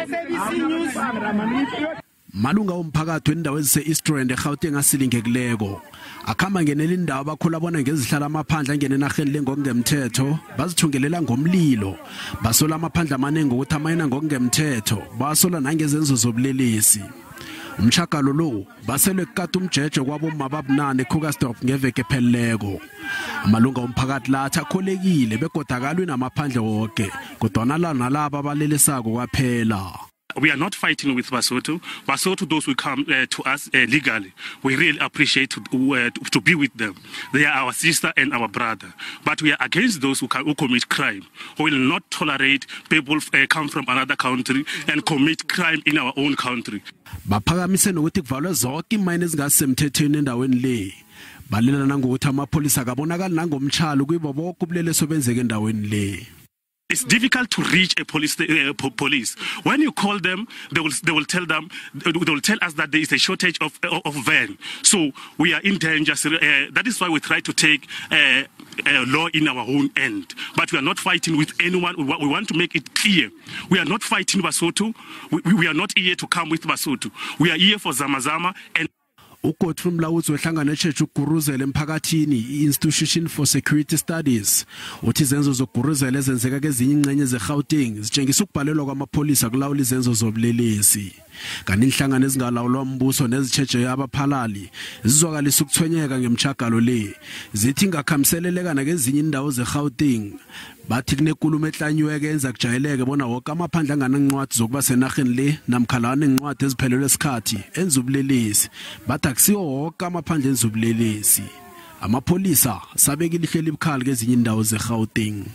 SABC News. Malunga womphakathi wendawo ezise-East Rand eGauteng asilingekileko akhamba ngenela indawo abakhula bona ngezihlala amaphandle angene enarheni le ngokungemthetho bazithungelela ngomlilo. Basola amaphandle amaningi ukuthi amayina ngokungemthetho, basola nangezenzo zobulelesi. Umtjhagalo lo baselwe kukata umjeje kwabomma babunane eKrugersdorp ngeveke epheleleko. Amalunga womphakathi la athi akholekile begodu akalwi namaphandle woke, kodwana la nalaba abalelesako kwaphela. We are not fighting with Basotho. Basotho, those who come to us legally, we really appreciate to be with them. They are our sister and our brother. But we are against those who commit crime. We will not tolerate people come from another country and commit crime in our own country. Baphakamise nokuthi kuvalwe zonke iimayini ezingasemthethweni endaweni le. Balela nangokuthi amapholisa akabonakali nangomtshalo kuyibo boke ubulelesi obenzeka endaweni le. It's difficult to reach a police. When you call them, they will tell us that there is a shortage of van. So we are in danger. That is why we try to take law in our own end. But we are not fighting with anyone. We want to make it clear. We are not fighting Basotho. We are not here to come with Basotho. We are here for Zamazama and uGodfrey Mlawuzi wehlangano etjheja ukuguruzela emphakathini i-Institution for Security Studies uthi izenzo zokuguruzela ezenzeka kezinye ingcenye zeGauteng zitshengisa ukubhalelwa kwamapholisa kulawula izenzo zobulelesi. Kanti inhlangano ezingalawulwa mbuso nezitjheje abaphalali zizwakalisa ukuthwenyeka ngemtjhagalo le, zithi ingakhambiseleleka nakezinye indawo zeGauteng. Bathi kunekulumo ehlanyiweke enza kujayeleke bona woke amaphandle anganancwadi zokuba senarheni le namkha lawa nencwadi eziphelelwe sikhathi enza ubulelesi. Bathi akusiwo woke amaphandle enza ubulelesi. Amapholisa sabeka ilihlo elibukhali kezinye indawo zeGauteng.